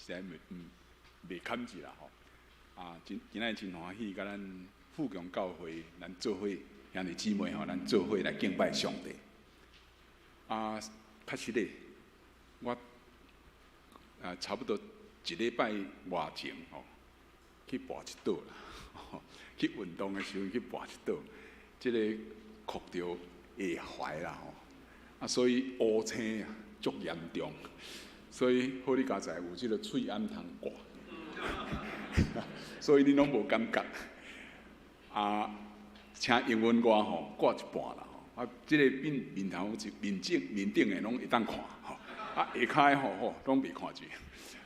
實在袂毋袂堪住啦吼。啊，今今仔日真歡喜，佮咱富強教會咱做伙兄弟姊妹吼，咱做伙來敬拜上帝。啊，確實咧，我啊差不多一禮拜外前吼，去跋一倒啦，去運動的時陣去跋一倒，這個磕著下踝啦吼，啊，所以烏青啊，足嚴重，所以好你佳哉有這個喙罨通掛，所以你攏無感覺。啊，請容允我吼掛一半啦吼，啊，這個面面頭一面正面頂的攏會當看吼，啊，下跤的吼吼攏袂看見，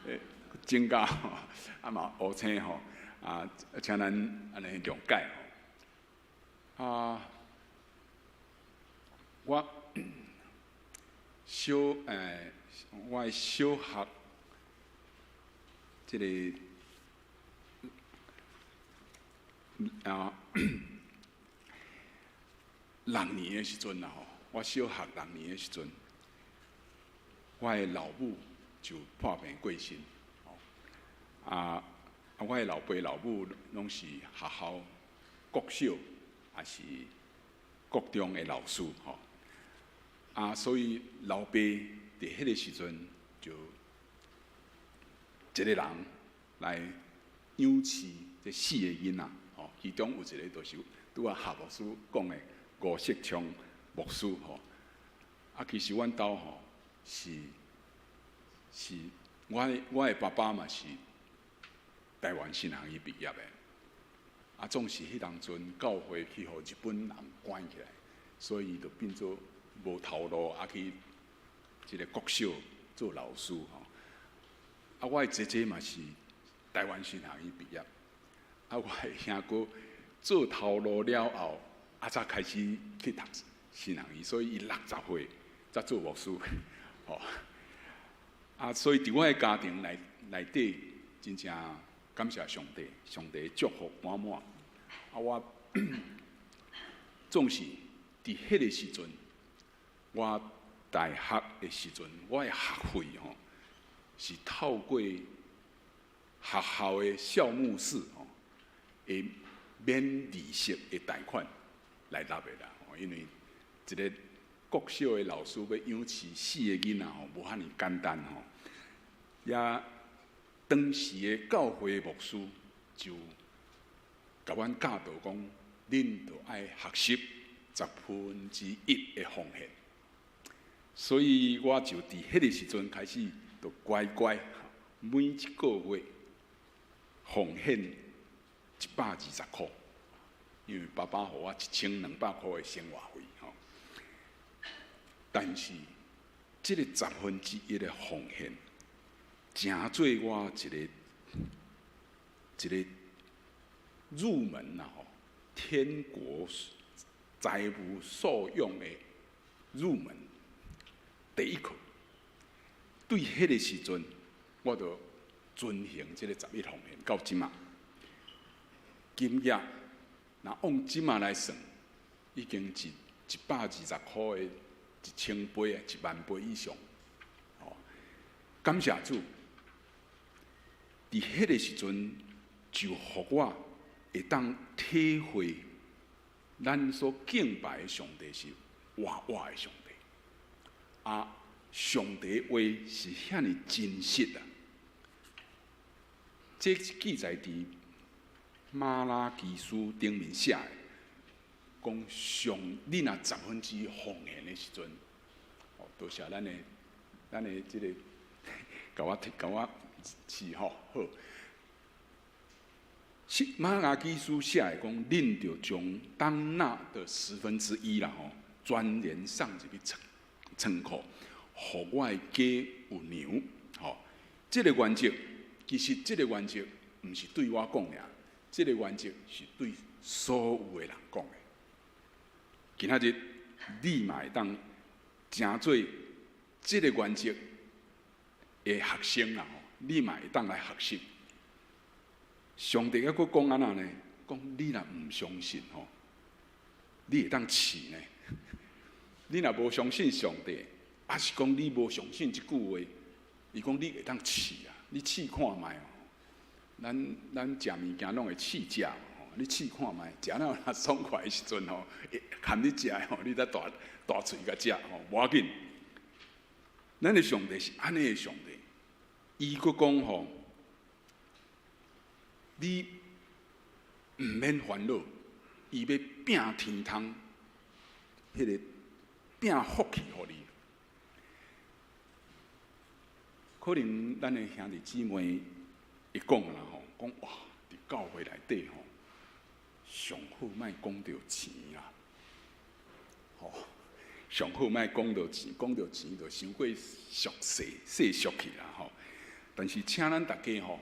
欸，增加吼，啊嘛烏青吼，啊，請咱按呢諒解吼。啊，我小欸，我的小學這個啊六年的時陣啦吼，我小學六年的時陣，我的老母就破病過身，吼啊啊！我的老爸老母攏是學校國小，抑是國中的老師吼。啊，所以老爸佇彼个時陣就一個人來養飼這四個囡仔，吼，其中有一個就是拄仔夏牧師講的吳錫昌牧師吼。啊，其實阮兜吼是是，我的爸爸嘛是台灣神學院畢業的，啊，總是彼當陣教會去予日本人關起來，所以就變做無頭路，啊去這個國小做老師吼。啊，我的姐姐嘛是台灣神學院畢業，啊，我的兄哥做頭路了後，啊，才開始去讀神學院，所以伊60歲才做牧師，吼。啊，所以佇我的家庭內內底，真正感謝上帝，上帝祝福滿滿。啊，我總是佇彼個時陣，我大學的時陣，我的學費吼是透過學校的校務室吼，的免利息的貸款來納的啦。因為一個國小的老師欲養飼四個囡仔吼，無遐爾簡單吼。也當時的教會牧師就共阮教導講，恁著愛學習十分之一的奉獻。所以我就佇彼個時陣開始，就乖乖每一個月奉獻120塊，因為爸爸予我1200塊的生活費吼。但是這個十分之一的奉獻，成做我一個一個入門啦吼，天國財務素養的入門第一課。對彼個時陣，我就遵行這個十一奉獻到這馬。金額若按這馬來算，已經是120塊的1000倍啊，1萬倍以上。哦，感謝主，佇彼個時陣就予我會當體會，咱所敬拜的上帝是活活的上帝。啊，上帝話是遐爾真實啊！這是記載佇瑪拉基書頂面寫的，講上你若十分之一奉獻的時陣，哦，多謝咱的這個，共我共我試吼好。是瑪拉基書寫的講，恁著將當納的十分之一啦吼，全然送入去倉倉庫，予我的家有糧。吼，這個原則其實這個原則毋是對我講爾，這個原則是對所有的人講的。今仔日你嘛會當成做這個原則的學生啦吼，你嘛會當來學習。上帝猶閣講按怎呢？講你若毋相信吼，你會當試呢？你若無相信上帝，抑是講你無相信這句話，伊講你會當試啊。你試看覓哦，咱食物件攏會試食吼，你試看覓，食了若爽快的時陣吼，會含你食的吼，你才大大喙共食吼，無要緊。咱的上帝是按呢的上帝，伊閣講吼，你毋免煩惱，伊欲摒天窗，彼个摒福氣予你。可能咱的兄弟姊妹會講啦吼，講哇，佇教會內底吼，上好莫講著錢啦，吼，上好莫講著錢，講著錢就傷過俗世世俗去啦吼。但是請咱大家吼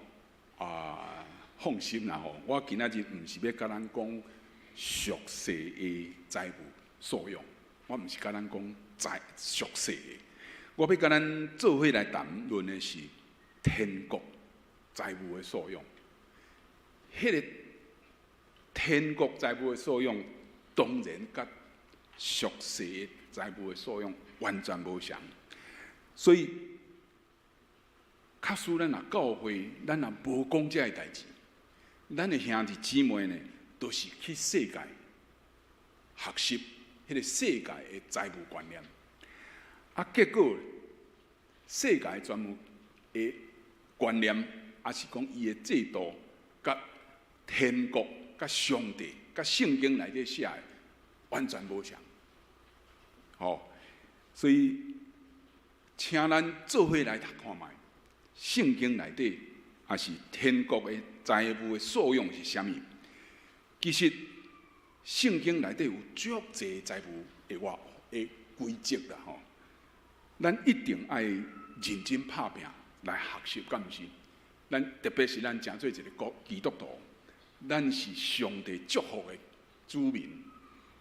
啊放心啦吼，我今仔日毋是欲共咱講俗世的財務素養，我毋是共咱講財俗世的。我欲共咱做伙來談論的是天國財務的素養。彼个天國財務的素養，當然佮俗世的財務的素養完全無相。所以，假使咱若教會，咱若無講這个代誌，咱的兄弟姊妹呢，都是去世界學習彼个世界的財務觀念。啊，結果世界全部的觀念，抑是講伊的制度，佮天國、佮上帝、佮聖經內底寫的完全無相。吼，所以請咱做伙來讀看覓，聖經內底抑是天國的財務的素養是啥物？其實聖經內底有足濟財務的話的規則啦，吼。咱一定愛認真拍拚來學習，敢毋是？咱特別是咱成做一个國基督徒，咱是上帝祝福的子民，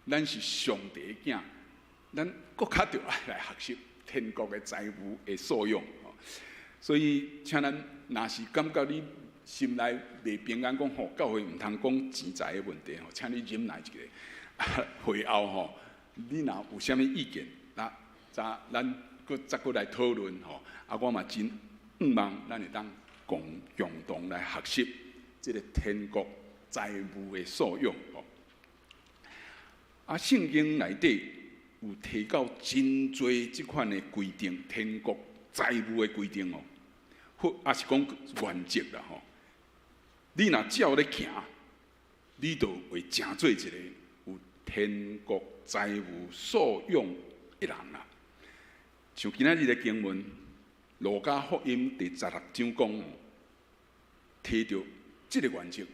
咱是上帝的囝，咱閣較著愛來學習天國的財務的素養。所以，請咱若是感覺你心內袂平安，講吼教會毋通講錢財的問題吼，請你忍耐一下。會後吼，你若有啥物意見，那咱咱閣再閣來討論吼。啊，我嘛真向望咱會當共同來學習這个天國財務的素養吼。啊，聖經內底有提到真濟這款的規定，天國財務的規定哦，或抑是講原則啦吼。你若照咧行，你就會成做一个有天國財務素養的人啦。像今仔日的經文，《路加福音》第十六章講，提著這个原則。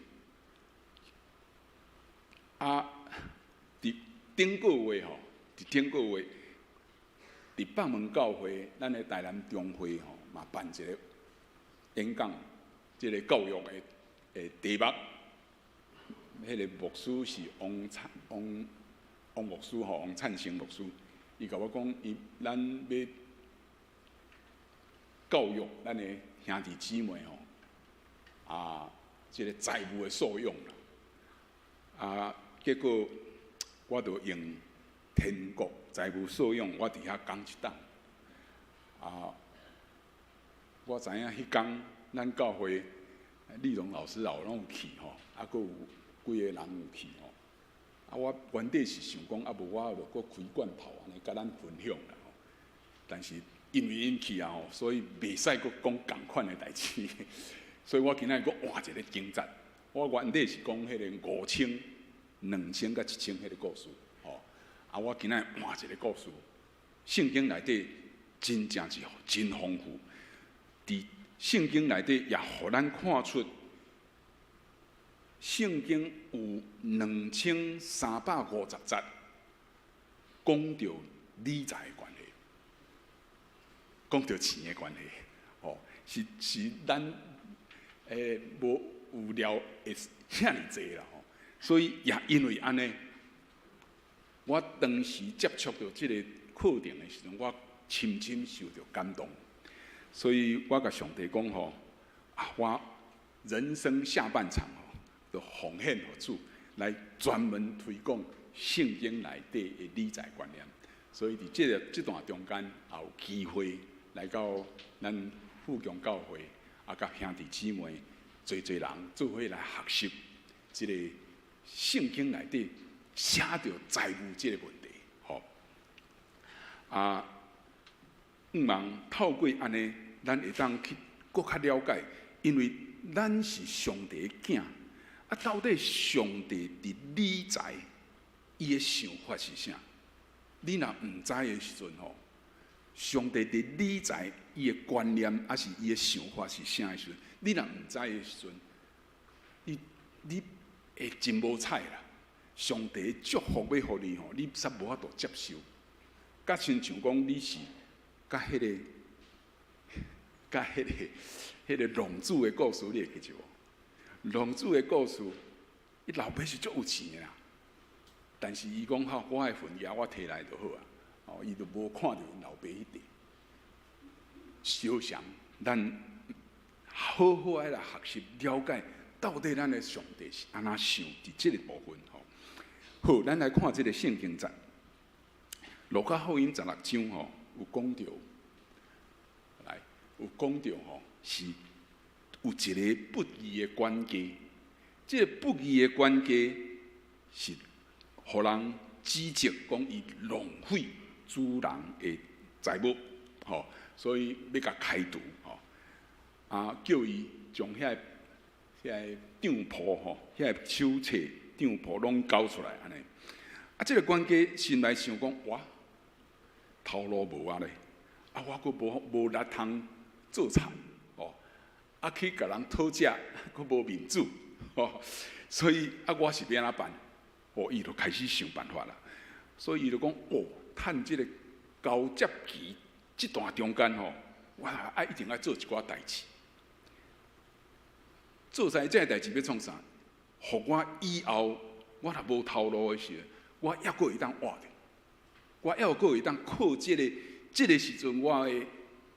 啊，佇頂個月吼，佇頂個月，佇北門教會，咱的台南中會吼，嘛辦一个演講，這个教育的題目，彼个牧師是王燦王王牧師吼，王燦成牧師，伊共我講，伊咱欲教育咱的兄弟姊妹吼，啊，這个財務的素養啦，啊，結果我就用天國財務素養，我佇遐講一檔，啊，我知影彼工咱教會麗榮老師也攏有去吼，啊，閣有幾個人有去吼，啊，我原底是想講，啊，無我就閣開罐頭按呢，共咱分享啦吼，但是因為𪜶去啊吼，所以袂使閣講仝款的代誌，所以我今仔日閣換一个經節。我原底是講彼个5000、2000佮1000彼个故事，吼。啊，我今仔日換一个故事。聖經內底真正是真豐富，佇聖經內底也予咱看出，聖經有2350節講著理財的關係，講著錢的關係，吼，是咱無有料會遐爾濟啦吼，所以也因為按呢，我當時接觸著這个課程的時陣，我深深受著感動，所以我共上帝講吼，啊，我人生下半場吼，就奉獻予主，來專門推廣聖經內底的理財觀念。所以佇這个這段中間，也有機會來到咱富強教會，啊，佮兄弟姊妹，濟濟人做伙來學習這个聖經內底寫著財務這个問題，吼。啊，向望透過按呢，咱會當去閣較了解，因為咱是上帝的囝，啊，到底上帝佇理財，伊的想法是啥？你若毋知的時陣吼，上帝佇理財伊的觀念，抑是伊的想法是啥的時陣，你若毋知的時陣，你會真無彩啦。上帝祝福欲予你吼，你煞無法度接受，佮親像講你是佮彼个浪子的故事，你會記得無？浪子的故事，伊老爸是足有錢的啦，但是伊講吼，我的份額我提來就好啊，哦，伊就無看著𪜶老爸彼塊。相像，咱好好愛來學習了解，到底咱的上帝是按怎想佇這個部分吼。好，咱來看這个聖經節，路加福音十六章吼，有講著，來有講著吼，是有一个不義的管家，這个不義的管家是予人指責講伊浪費主人的財物，吼，所以欲共開除，吼，啊，叫伊將遐个帳簿吼，遐个手冊帳簿攏交出來按呢。啊，這个管家心內想講，哇，頭路無啊咧，啊，我閣無力通做田，哦，啊，去共人討食，閣無面子，吼，所以啊，我是欲按怎辦？哦，伊就開始想辦法啦。所以伊就講，哦，趁這个交接期這段中間吼，我愛一定愛做一寡代誌。做啥這个代誌欲創啥？予我以後我若無頭路的時陣，我猶閣會當活著，我猶閣會當靠這个時陣，我會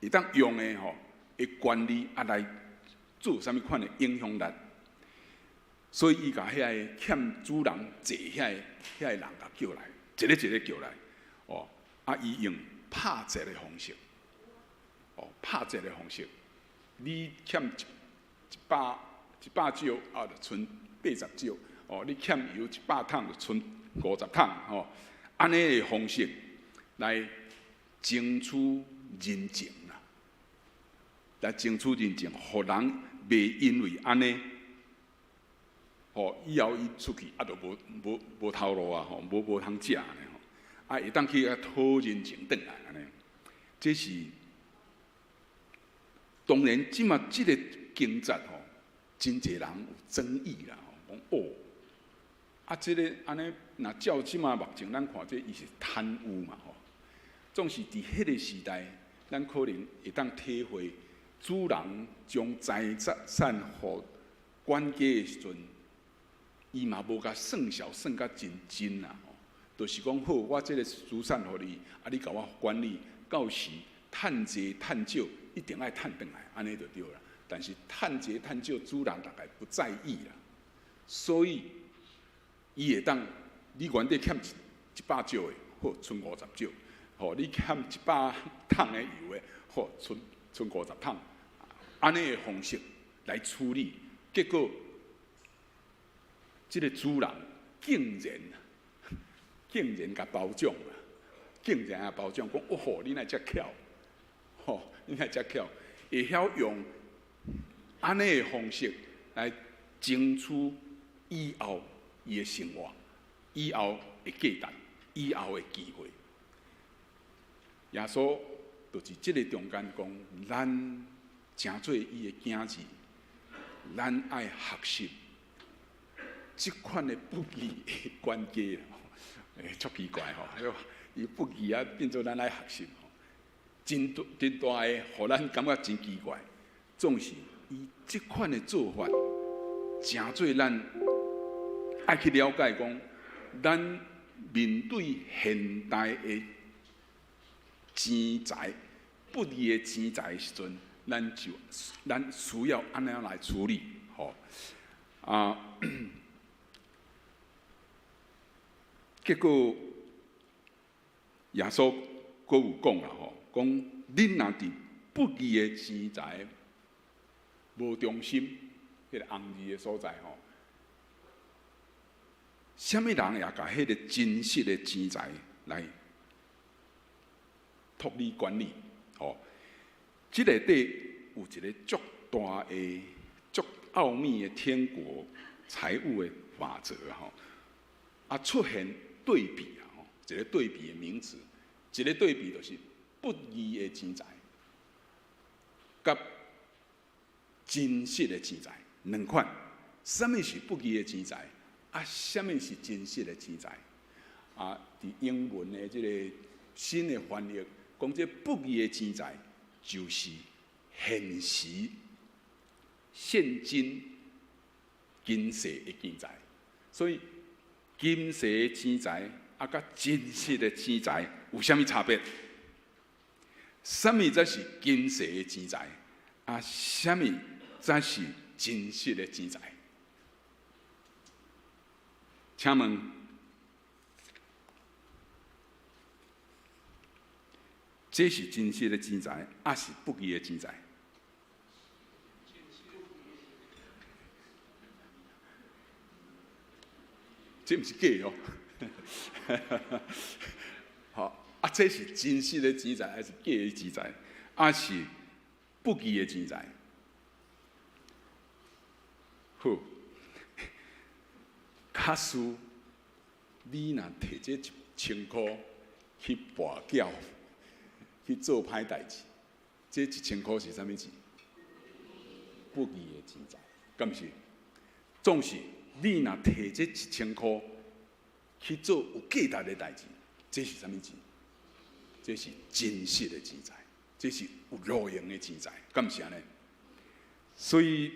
會當用的吼的權利啊來做啥物款的影響力。所以伊共遐个欠主人債遐個人共叫來，一个一个叫來，哦，啊，伊用拍折的方式，哦，拍折的方式，你欠一百石，啊，就賰80石，哦，你欠油100桶就賰50桶，吼，按呢的方式來爭取人情啦，來爭取人情，予人袂因為按呢。吼，以後伊出去啊，就無頭路啊，吼，無通食按呢吼，啊，會當去遐討人情轉來按呢。這是當然，這馬這个經節吼，真濟人有爭議啦，吼，講哦，啊，這个按呢，若照這馬目前咱看這伊是貪污嘛，吼。總是佇彼个時代，咱可能會當體會主人將財產予管家的時陣，伊嘛無共算數算甲真真啦，吼，就是講好，我這个資產予你，啊，你共我管理，到時趁濟趁少，一定愛趁轉來，按呢就對啦。但是趁濟趁少，主人大概不在意啦，所以伊會當你原底欠一百石的，好，賰50石；吼，你欠100桶的油的，好，賰50桶，按呢的方式來處理，結果這个主人竟然共褒獎啦！竟然共褒獎，講哦吼，你哪遮巧？吼，你哪遮巧？會曉用按呢的方式來爭取以後伊的生活，以後的價值，以後的機會。耶穌就佇這个中間講，咱成做伊的囝兒，咱愛學習這款的不義的管家，欸，足奇怪吼！伊不義啊，變做咱愛學習吼，真大真大的，予咱感覺真奇怪。總是伊這款的做法，成做咱愛去了解講，咱面對現代的錢財不義的錢財的時陣，咱需要按怎來處理？吼啊！結果耶穌閣有講啦吼，講恁若佇不義的錢財無忠心，彼個紅字的所在吼。啥物人會共彼個真實的錢財來託你管理？吼，這內底有一个足大的、足奧秘的天國財務的法則吼。啊，出現對比啊，吼，一个對比的名詞，一个對比就是不義的錢財，佮真實的錢財兩款。啥物是不義的錢財？啊，啥物是真實的錢財？啊，佇英文的這个新的翻譯，講這不義的錢財就是現時現今今世的錢財。所以今世的錢財啊，佮真實的錢財有啥物差別？啥物才是今世的錢財？啊，啥物才是真實的錢財？請問，這是真實的錢財，抑是不義的錢財？這毋是假哦。好，啊，這是真實的錢財，還是假的錢財？抑是不義的錢財？好。假使你若提這一千箍去跋筊，去做歹代誌，這一千箍是啥物錢？不義的錢財，敢毋是？總是你若提這一千箍去做有價值的代誌，這是啥物錢？這是真實的錢財，這是有路用的錢財，敢毋是按呢？所以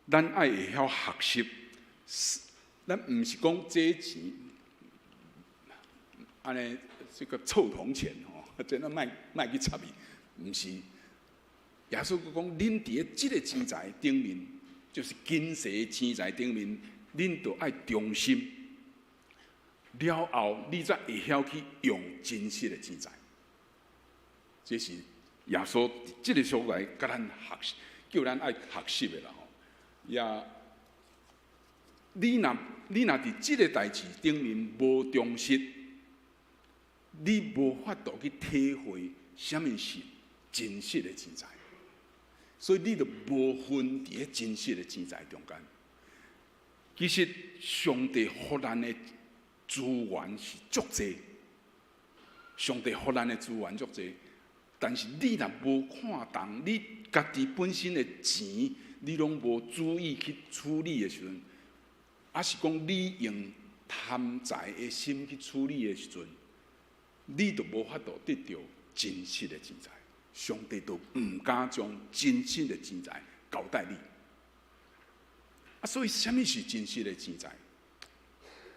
咱愛會曉學習。咱毋是講這錢，按呢這个臭銅錢吼，這咱莫莫去插伊，毋是。耶穌閣講，恁佇咧這个錢財頂面，就是今世的錢財頂面，恁著愛忠心。了後，你才會曉去用真實的錢財。這是耶穌佇這个所在共咱學習，叫咱愛學習的啦吼。也，你若你若佇這个代誌頂面無忠實，你無法度去體會啥物是真實的錢財，所以你就無份佇咧真實的錢財中間。其實上帝予咱的資源是足濟，上帝予咱的資源足濟，但是你若無看重你家己本身的錢，你攏無注意去處理的時陣，抑是講你用貪財的心去處理的時陣，你就無法度得著真實的錢財。上帝就毋敢將真實的錢財交代你。啊，所以啥物是真實的錢財？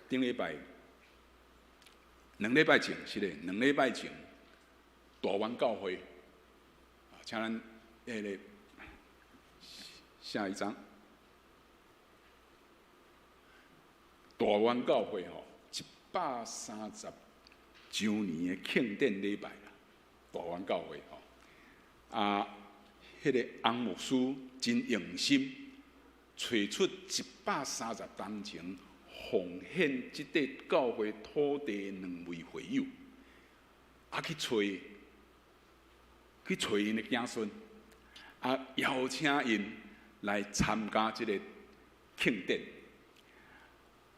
頂禮拜、兩禮拜前是咧，兩禮拜前大灣教會，啊，請咱彼个下一張。大灣教會吼，130週年的慶典禮拜啦，大灣教會吼，啊，彼个翁牧師真用心，揣出130冬前奉獻這塊教會土地兩位會友，啊去揣去揣𪜶的子孫，啊邀請𪜶來參加這个慶典。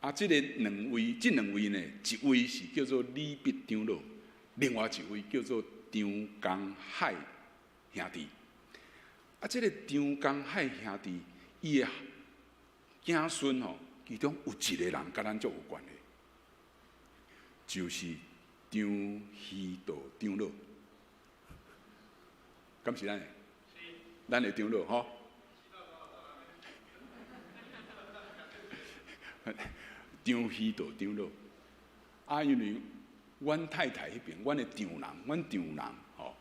啊，這个兩位，這兩位呢，一位是叫做李碧長老，另外一位叫做張江海兄弟。啊，這个張江海兄弟，伊的子孫吼，其中有一个人佮咱足有關係，就是張希道長老。敢是咱的？咱的長老吼。張希道長老，啊，因為阮太太彼邊，阮的丈人，阮丈人吼，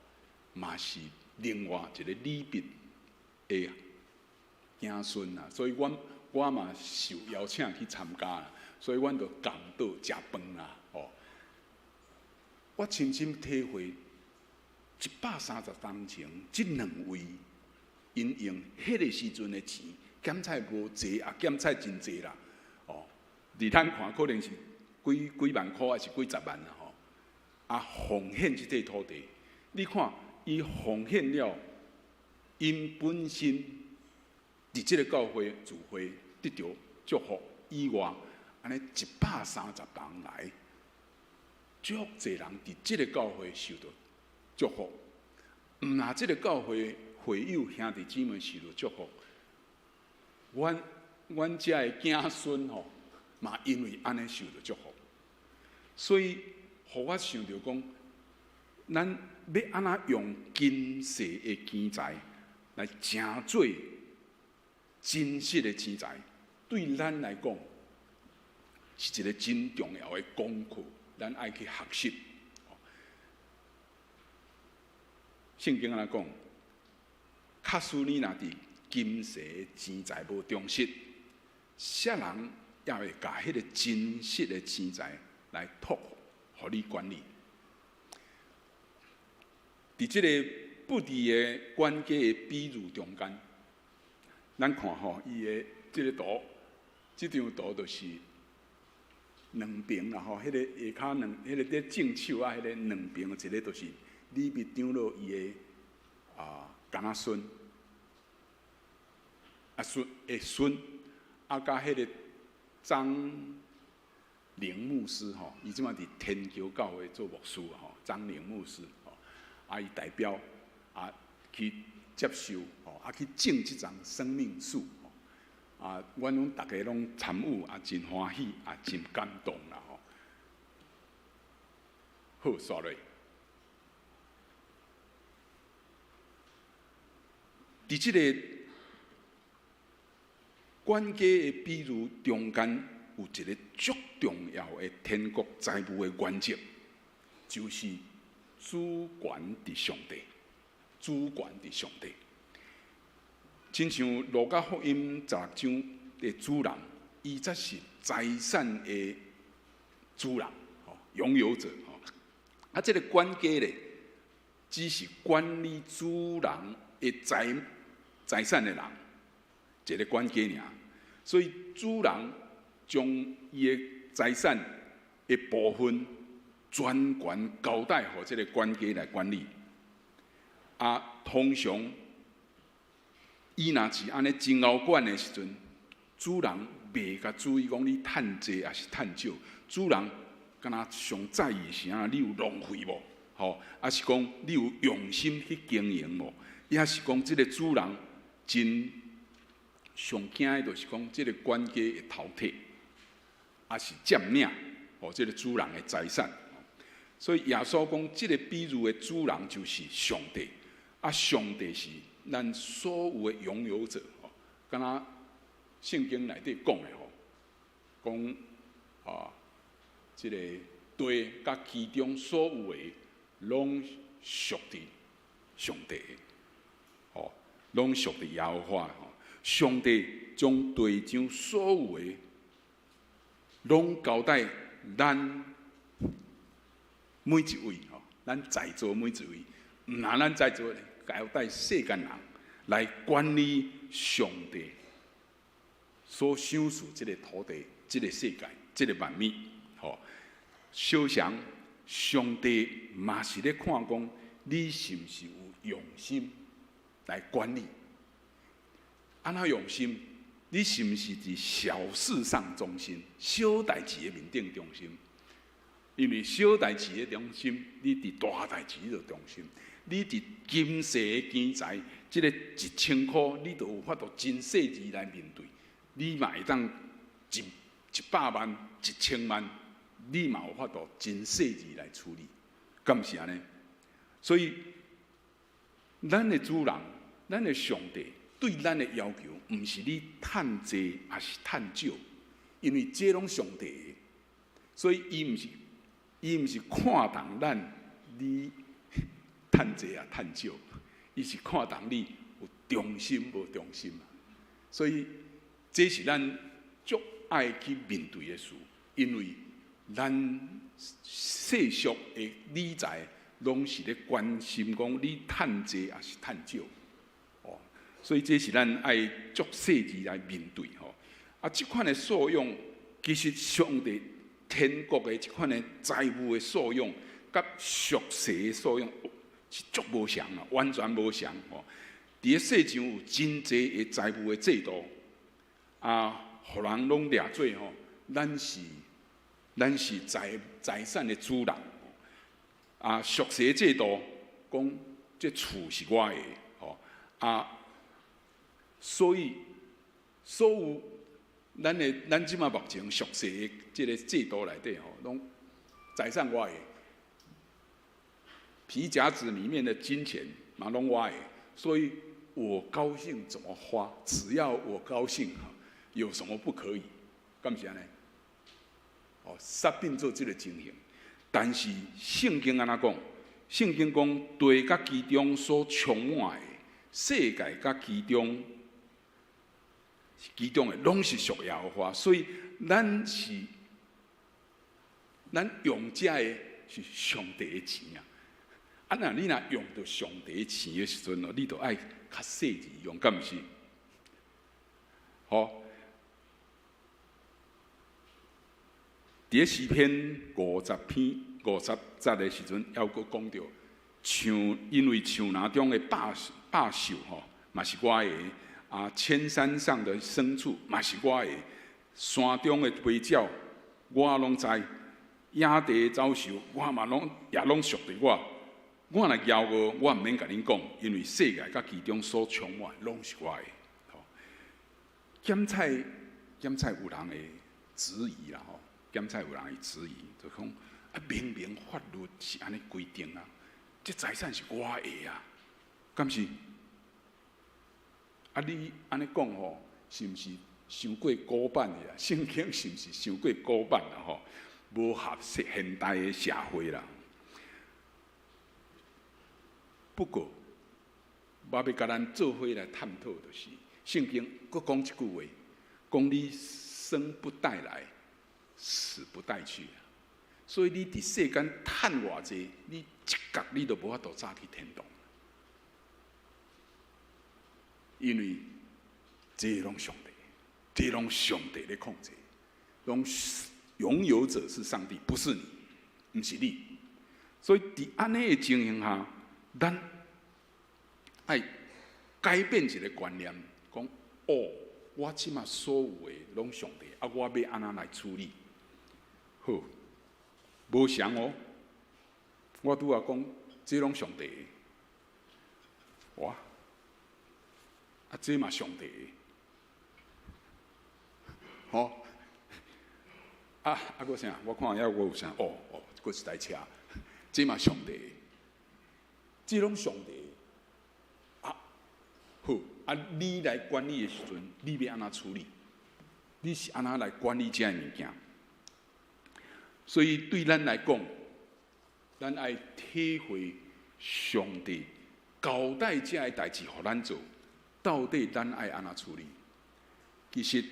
嘛是另外一个李碧的子孫啊，所以阮我嘛受邀請去參加啦，所以阮就共桌食飯啦，吼。我深深體會，130冬前，這兩位 𪜶用彼个時陣的錢，減菜無濟啊，減菜真濟啦。哦，佇咱看可能是幾幾萬箍，還是幾十萬啦吼。啊，奉獻這塊土地，你看伊奉獻了，𪜶本身佇這个教會聚會得著祝福以外，按呢130人來，足濟人佇這个教會受著祝福。毋若這个教會會友兄弟姊妹受著祝福，阮遮的囝孫吼，嘛因為按呢受著祝福。所以，予我想著講，咱欲按怎用今世的錢財來成做真實的錢財，對咱來講是一个真重要的功課，咱愛去學習。聖經按怎講？假使你若佇今世的錢財無忠實，啥人也會共彼个真實的錢財來託予你管理？佇這个布置的管家的比喻中間，咱看吼，伊的這个圖，這張圖就是兩爿啦吼，彼个下跤兩，彼个佇正手啊，彼个兩爿，一个就是李密長老伊的啊囡仔孫，啊孫的孫，啊佮彼个張寧牧師吼，伊這擺佇天橋教會做牧師吼，張寧牧師吼，啊伊代表啊去接受吼，啊去種這叢生命樹吼，啊，阮攏逐家攏參與，啊真歡喜，啊真感動啦吼。好，煞落。佇這个管家的比喻中間，有一个足重要的天國財務的原則，就是主權佇上帝，主權佇上帝。親像路加福音16章的主人，伊才是財產的主人，吼，擁有者，吼。啊，這个管家咧，只是管理主人的財產的人，一个管家爾。所以主人將伊的財產的部分全權交代予這个管家來管理。啊，通常伊若是按呢真𠢕管的時陣，主人袂共注意講你趁濟抑是趁少，主人敢若上在意是按怎，你有浪費無？吼，抑是講你有用心去經營無？抑是講這个主人真上驚的，就是講這个管家會偷摕，抑是佔領予這个主人的財產。所以耶穌講，這个比喻的主人就是上帝，啊，上帝是咱所有的擁有者。吼，敢若聖經內底講的吼，講啊，這个地佮其中所有的，攏屬佇上帝的，吼，攏屬佇耶和華吼。上帝將地上所有的，攏交代咱每一位吼，咱在座每一位，毋若咱在座的，交代世間人來管理上帝所賞賜這个土地、這个世界、這个萬物，吼。小想上帝嘛是咧看講，你是毋是有用心來管理？按怎用心？你是毋是佇小事上忠心，小代誌的面頂忠心？因為小代誌的忠心，你佇大代誌就忠心。你佇今世的錢財，這个1000箍，你就有法度真細緻來面對。你嘛會當100萬、1000萬，你嘛有法度真細緻來處理，敢毋是按呢？所以，咱的主人，咱的上帝對咱的要求，毋是你趁濟抑是趁少，因為這攏上帝的，所以伊毋是看重咱你趁濟抑趁少，伊是看重你有忠心無忠心。所以這是咱足愛去面對的事，因為咱世俗的理財攏是咧關心講你趁濟抑是趁少，哦，所以這是咱愛足細膩來面對吼。啊，這款的素養，其實上帝天國的這款的財物的素養，佮屬世的素養是足無相啊，完全無相吼。佇咧世上有真濟的財務的制度，啊，予人攏掠做吼，咱是財產的主人。啊，屬世的制度講這厝是我的，吼啊，所以所有咱的咱這馬目前屬世的這个制度內底吼，攏財產我的，皮夾子裡面的金錢嘛攏我的，所以我高興怎麼花，只要我高興，有什麼不可以？敢是按呢？哦，煞變做這个情形。但是聖經按怎講？聖經講地佮其中所充滿的，世界佮其中的攏是屬耶和華，所以咱用這个是上帝的錢啊！啊，若你若用著上帝的錢的時陣哦，你就愛較細膩用，敢毋是？好，佇咧詩篇50篇50節的時陣，猶閣講著像因為樹林中的百獸吼，嘛是我的；啊，千山上的牲畜嘛是我的；山中的飛鳥，我攏知；野地的走獸，我嘛攏也攏屬佇我。我若驕傲，我毋免共恁講，因為世界佮其中所充滿，攏是我的。檢採檢採有人會質疑啦吼，檢採有人會質疑，就講啊，明明法律是按呢規定啊，這財產是我的啊，敢是？啊，你按呢講吼，是毋是傷過古板的啊？聖經是毋是傷過古板啦吼？無合現代的社會啦。不過，我欲共咱做伙來探討，就是聖經閣講一句話，講你生不帶來，死不帶去。所以你佇世間趁偌濟，你一角你都無法度帶去天堂。因為這攏上帝，這攏上帝咧控制，攏擁有者是上帝，不是你，毋是你。所以佇按呢的情形下，咱愛改變一个觀念，講哦，我這馬所有的攏上帝，啊，我欲按怎來處理？好，無相哦。我拄仔講，這攏上帝的，哇！啊，這嘛上帝的，吼！啊啊，閣啥？我看遐閣有啥？哦哦，閣一台車，這嘛上帝的，這攏上帝的。啊，好，啊，你來管理的時陣，你欲按怎處理？你是按怎來管理這个物件？所以對咱來講，咱愛體會上帝交代這个代誌予咱做，到底咱愛按怎處理？其實，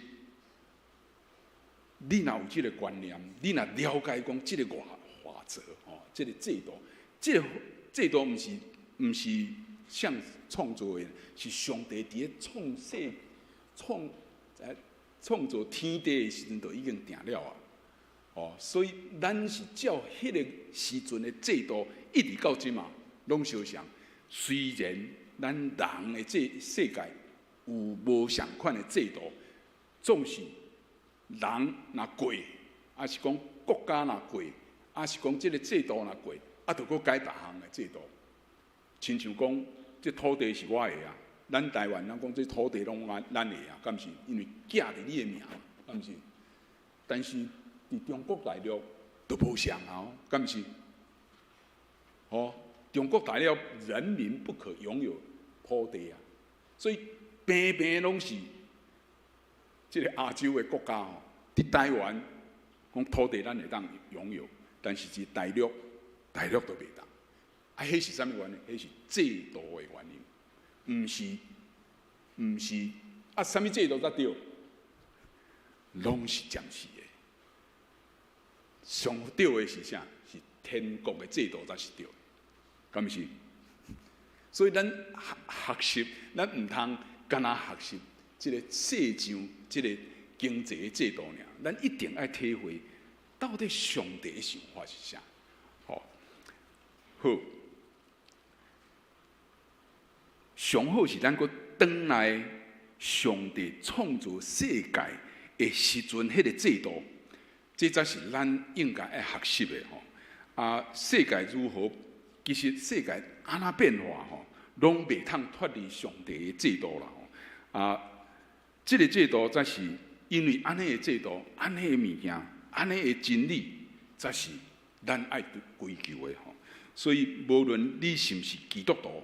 你若有這个觀念，你若了解講這个法則吼，這个制度，這个制度毋是誰創造的，是上帝佇咧創世創創造天地的時陣就已經定了啊！哦，所以咱是照彼个時陣的制度，一直到這馬攏相像。雖然咱人的這世界有無相仝的制度，總是人若過，抑是講國家若過，抑是講這个制度若過，啊，就閣改別項的制度。親像講，這土地是我的啊，咱台灣人講這土地攏咱的啊，敢毋是？因為寄佇你的名，敢毋是？但是佇中國大陸就無相啊，敢毋是？哦，中國大陸人民不可擁有土地啊，所以平平攏是這个亞洲的國家吼，佇台灣講土地咱會當擁有，但是佇大陸，大陸都袂當。啊，彼是啥物原因？彼是制度的原因，毋是啊？啥物制度才對？攏是暫時的。上對的是啥？是天國的制度才是對的，敢毋是？所以咱學習，咱毋通干焦學習這个世上這个經濟的制度爾，咱一定愛體會到底上帝的想法是啥。吼，好，上好是咱閣轉來上帝創造世界的時陣，彼个制度，這才是咱應該愛學習的吼。啊，世界如何？其實世界按怎變化吼，攏袂通脫離上帝的制度啦吼。啊，這个制度才是因為按呢的制度、按呢的物件、按呢的真理，才是咱愛追求的吼。所以，無論你是毋是基督徒，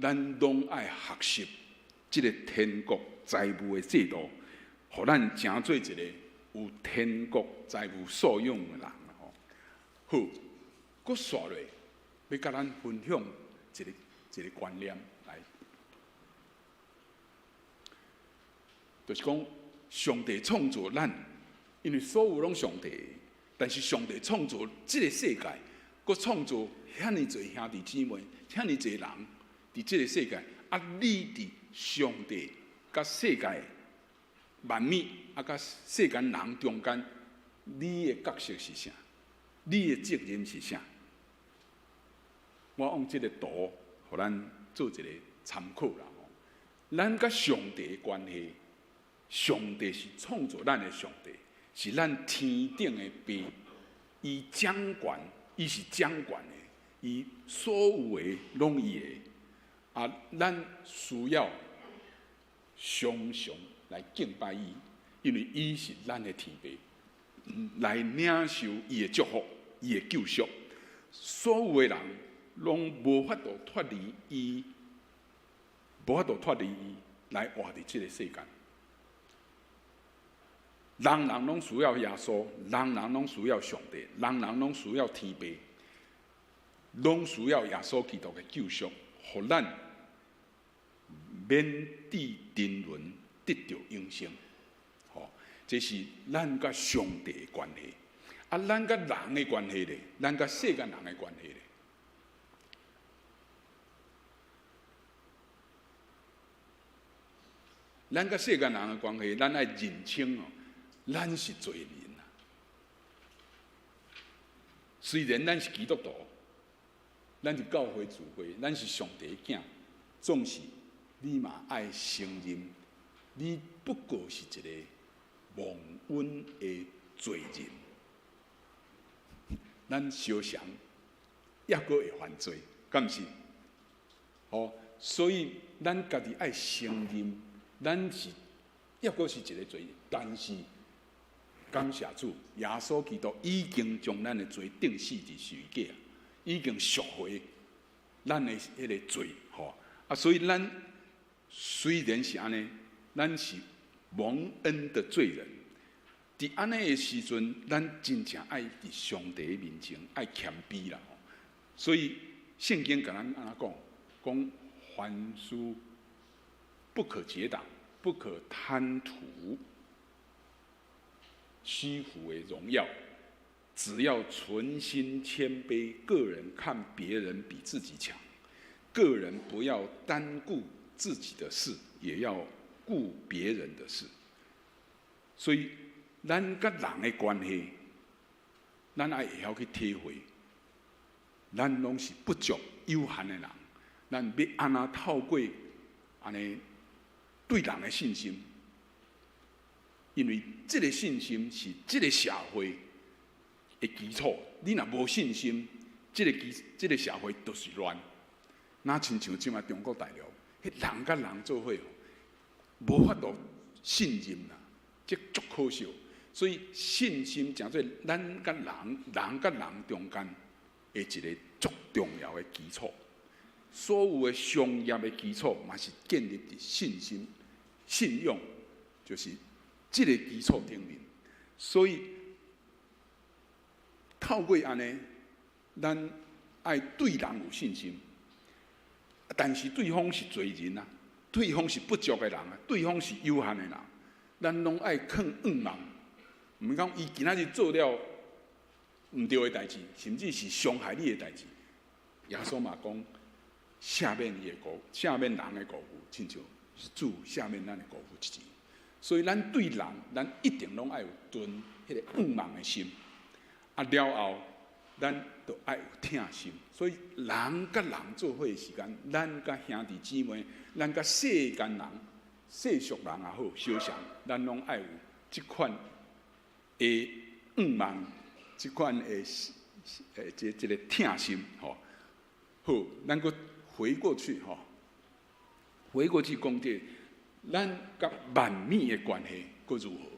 咱攏愛學習這个天國財務的制度，予咱成做一个有天國財務素養的人吼。好，閣紲落欲佮咱分享一个一个觀念來，就是講上帝創造咱，因為所有攏上帝，但是上帝創造這个世界，閣創造遐爾濟兄弟姊妹，遐爾濟人佇這个世界，啊，你佇上帝佮世界萬物，啊，佮世間人中間，你的角色是啥？你的責任是啥？我用這个圖，予咱做一個參考啦。咱佮上帝的關係，上帝是創造咱的上帝，是咱天頂的爸，伊掌權，伊是掌權的，伊所有的攏伊的。啊，咱需要常常來敬拜伊，因為伊是咱的天父，來領受伊的祝福、伊的救贖。所有的人攏無法度脫離伊，無法度脫離伊來活佇這个世間。人人攏需要耶穌，人人攏需要上帝，人人攏需要天父，攏需要耶穌基督的救贖，予咱免致沉淪，得著永生。吼，這是咱佮上帝的關係。啊，咱佮人的關係咧，咱佮世間人的關係咧。咱佮世間人的關係，咱愛認清哦，咱是罪人啊。雖然咱是基督徒，咱是教會聚會，咱是上帝的囝，總是你嘛愛承認，你不過是一个忘恩的罪人。咱相常猶閣會犯罪，敢毋是？吼，所以咱家己愛承認，咱是猶閣是一个罪人，但是感謝主，耶穌基督已經將咱的罪釘死佇十字架，已經贖回咱的彼个罪，吼啊！所以咱雖然是按呢，咱是蒙恩的罪人。佇按呢的時陣，咱真正愛佇上帝面前愛謙卑啦。所以聖經共咱按怎講？講凡事不可結黨，不可貪圖虛浮的榮耀，只要存心謙卑，個人看別人比自己強，個人不要單顧自己的事，也要顧別人的事。所以，咱佮人的關係，咱愛會曉去體會，咱攏是不足有限的人，咱欲按怎透過按呢對人的信心，因為這个信心是這个社會的基礎。你若無信心，這个基這个社會就是亂。若親像這馬中國大陸，彼人佮人做伙，無法度信任啦，這足可惜。所以信心成做咱佮人、人佮人中間的一个足重要的基礎。所有的商業的基礎嘛是建立佇信心、信用，就是這个基礎頂面。所以透過按呢，咱愛對人有信心，但是對方是罪人啊，對方是不足的人啊，對方是有限的人，咱攏愛囥向望。毋講伊今仔日做了毋對的代誌，甚至是傷害你的代誌，耶穌嘛講赦免伊的過，赦免人的過誤，親像主赦免咱的辜負一錢。所以咱對人，咱一定攏愛有存彼個仰望的心。啊，了後，咱就愛有疼心。所以人佮人做伙的時間，咱佮兄弟姊妹，咱佮世間人、世俗人也好，相像，咱攏愛有這款的仰望，這款的這個疼心吼。好，咱閣回過去吼，回過去講這個，咱佮萬物的關係閣如何？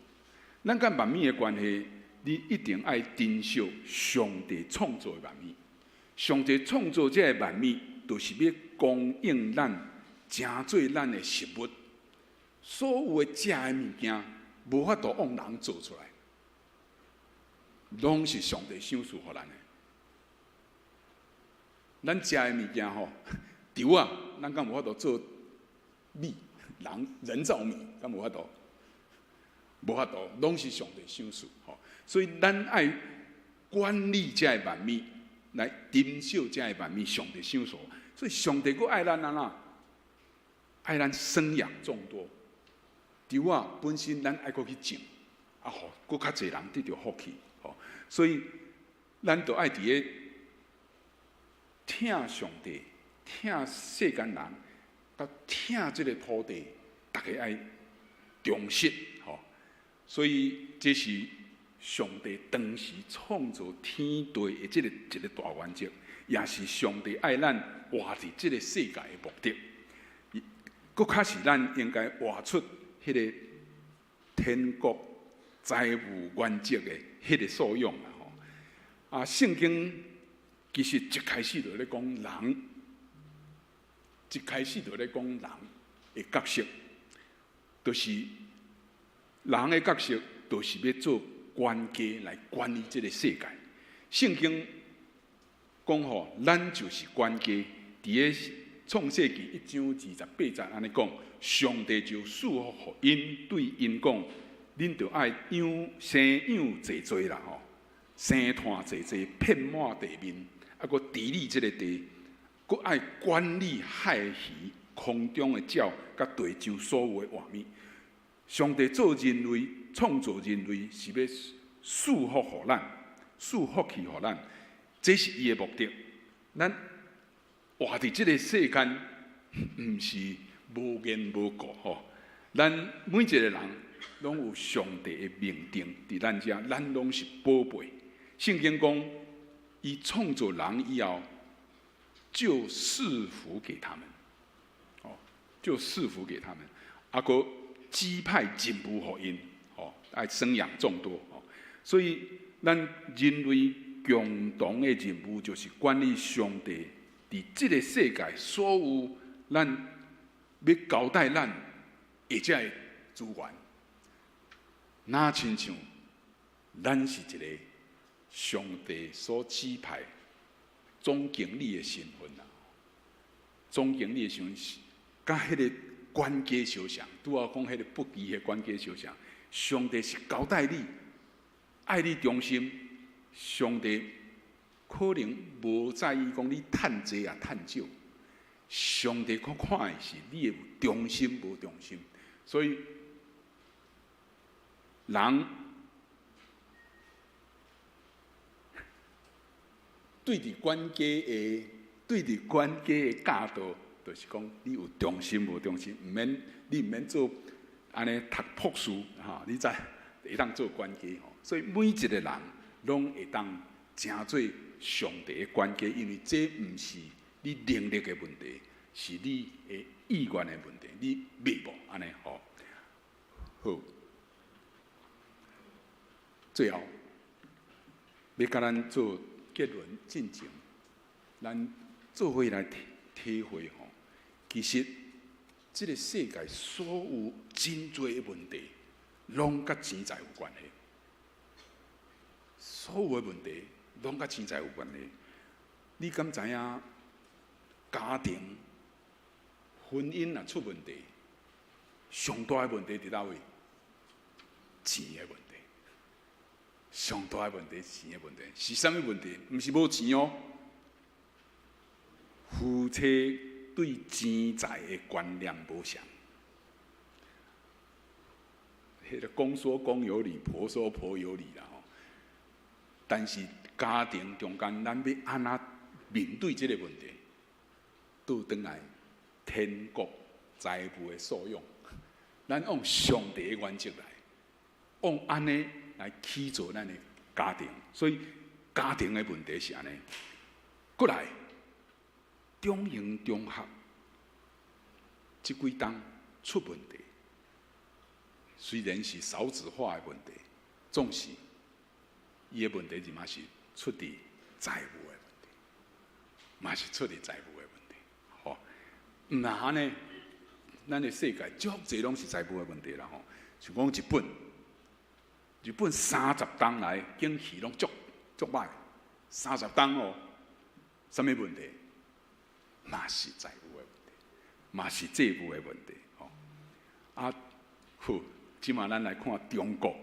咱佮萬物的關係，你一定愛珍惜上帝創造的萬物。上帝創造這個萬物，就是欲供應咱，成做咱的食物。所有的食的物件，無法度用人做出來，攏是上帝賞賜予咱的。咱食的物件吼，稻仔，咱敢有法度做米？人造米，敢無法度？無法度，攏是上帝賞賜吼。所以咱愛管理這个萬物，來珍惜這個萬物，上帝賞賜。所以上帝閣愛咱按怎？愛咱生養眾多。稻仔本身咱愛閣去種，啊，予閣較濟人得著福氣吼。所以咱就愛佇咧疼上帝、疼世間人，佮疼這个土地，逐家愛重視吼。所以這是上帝當時創造天地的這個一個大原則，也是上帝愛咱活佇這個世界的目的。閣較是咱應該活出彼個天國財務原則的彼個素養啊！吼啊，聖經其實一開始就咧講人，一開始就咧講人的角色，就是人的角色，就是欲做管家來管理這個世界。聖經講吼，咱就是管家，佇咧創世記一章二十八節按呢講，上帝就賜福予𪜶，對𪜶講，恁著愛養生養濟濟啦吼，生湠濟濟，遍滿地面，啊，閣治理這个地，閣愛管理海魚、空中的鳥，佮地上所有的活物。上帝造人類，創造人類是欲賜福予咱，賜福氣予咱，這是伊的目的。咱活佇這个世間，毋是無緣無故吼。咱每一個人攏有上帝的命定佇咱遮，咱攏是寶貝。聖經講，伊創造人以後，就賜福給他們，哦，就賜福給他們，啊，閣指派任務予𪜶，哦，愛生養眾多，哦，所以咱人類共同的任務就是管理上帝佇這个世界所有咱欲交代咱的這个資源，若親像咱是一個上帝所指派總經理的身份啊，總經理的身份是佮彼个管家相像，拄仔講彼个不義的管家相像，上帝是交代你，愛你忠心，上帝可能無在意講你趁濟抑趁少，上帝閣看的是你有忠心無忠心，所以人對佇管家的對佇管家的教導，就是講你有忠心無忠心，毋免你毋免做按呢讀博士吼，你才會當做管家吼。所以每一個人攏會當成做上帝的管家，因為這毋是你能力的問題，是你的意願的問題，你欲無按呢吼。好，最後欲共咱做結論進前，咱做伙來體會吼，其實這个世界所有真濟的問題，攏佮錢財有關係。所有的問題攏佮錢財有關係。你敢知影家庭、婚姻若出問題，上大的問題佇佗位？錢的問題。上大的問題是錢的問題，是啥物問題？毋是無錢哦。夫妻對錢財的觀念無相。彼个公說公有理，婆說婆有理啦吼。但是家庭中間，咱欲按怎面對這個問題？倒轉來，天國財務的素養，咱按上帝的原則來，按按呢來起造咱的家庭。所以家庭的問題是按呢。過來，中型中學這幾冬出問題，雖然是少子化的問題，總是伊的問題就嘛是出佇財務的問題，嘛是出佇財務的問題。吼，毋若按呢，咱的世界足濟攏是財務的問題啦吼。像講日本，日本30冬來景氣攏足足䆀，三十冬哦，啥物問題？嘛是財務的問題，嘛是債務的問題。吼，啊好，這馬咱來看中國，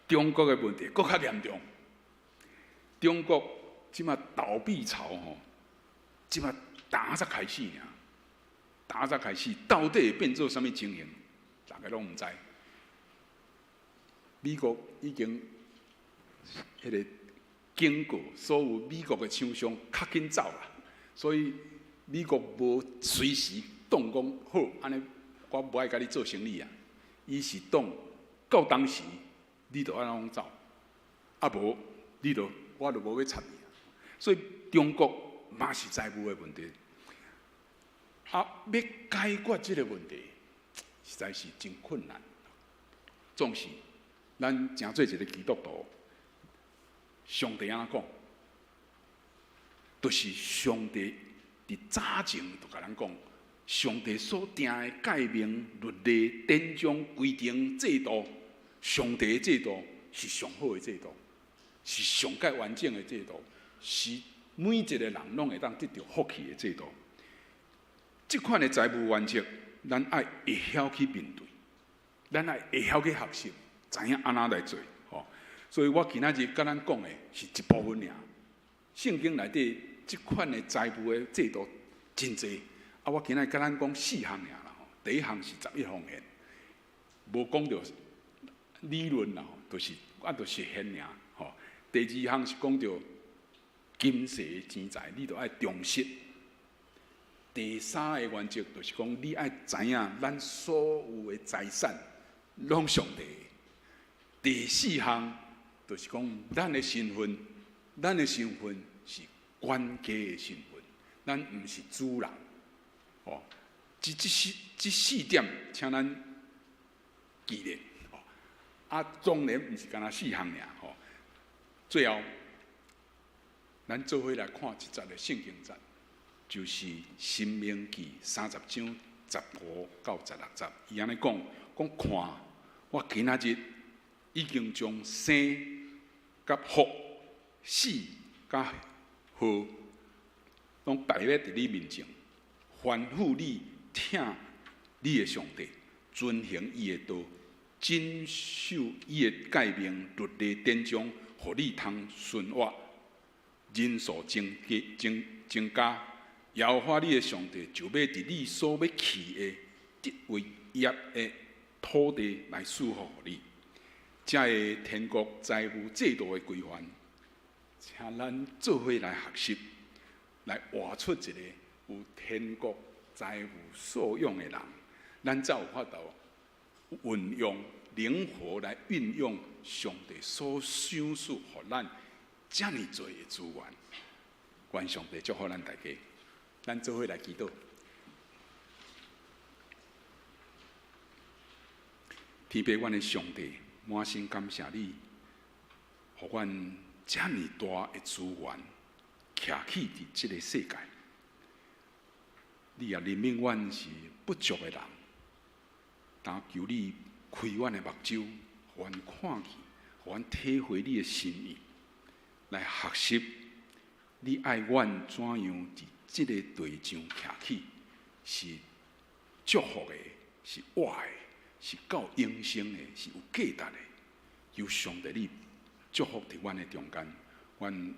中國的問題閣較嚴重。中國這馬倒閉潮吼，這馬今才開始爾，今才開始，到底會變做啥物情形，大家攏毋知。美國已經彼个警告所有美國的廠商較緊走啦，所以美國無隨時當講好，按呢我無愛共你做生意啊。伊是當到當時，你就按呢攏走，啊無你就我就無欲插你。所以中國嘛是財務的問題，啊，欲解決這个問題，實在是真困難。總是咱成做一个基督徒，上帝按怎講，就是上帝佇早前就共咱講，上帝所定的誡命、律例、典章、規定、制度，上帝的制度是上好的制度，是上蓋完整的制度，是每一个人攏會當得著福氣的制度。這款的財務原則，咱愛會曉去面對，咱愛會曉去學習，知影按怎來做。吼，所以我今仔日共咱講的是一部分爾。聖經內底這款的財務的制度真濟，啊，我今仔日共咱講四項爾啦。吼，第一項是十一奉獻，無講著理論啦，就是啊，就是獻爾。吼，第二項是講著今世的錢財，你著愛忠實。第三個原則就是講，你愛知影咱所有的財產攏上帝的。第四項就是講，咱的身份，咱的身份是管家的身份，咱毋是主人。哦，這四點，請咱記得。哦，啊，當然毋是干焦四項爾。吼，最後，咱做伙來看一節的聖經節。就是《申命記》30章15到16節，伊按呢講，講看，我今仔日已經將生佮福、死佮禍，攏擺佇你面前，吩咐你疼你的上帝，遵行伊的道，謹守伊的誡命、律例、典章，予你通存活，人數增加增增加。耶和華你的上帝就欲佇你所欲去的得為業的土地來賜福予你。這个天國財務制度的規範，請咱做伙來學習，來活出一个有天國財務素養的人，咱才有法度運用靈活來運用上帝所賞賜予咱遮爾濟的資源。願上帝祝福咱大家。咱做伙來祈禱。天父，阮的上帝，滿心感謝你，予阮遮爾大的資源，徛起佇這个世界。你也憐憫阮是不足的人，但求你開阮的目睭，予阮看見，予阮體會你的心意，來學習你愛阮怎樣佇這个地上徛起，是祝福的，是活的，是夠永生的，是有價值的。求上帝你祝福佇阮的中間，阮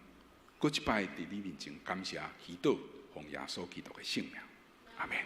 閣一擺佇你面前感謝祈禱，奉耶穌基督的聖名，阿們。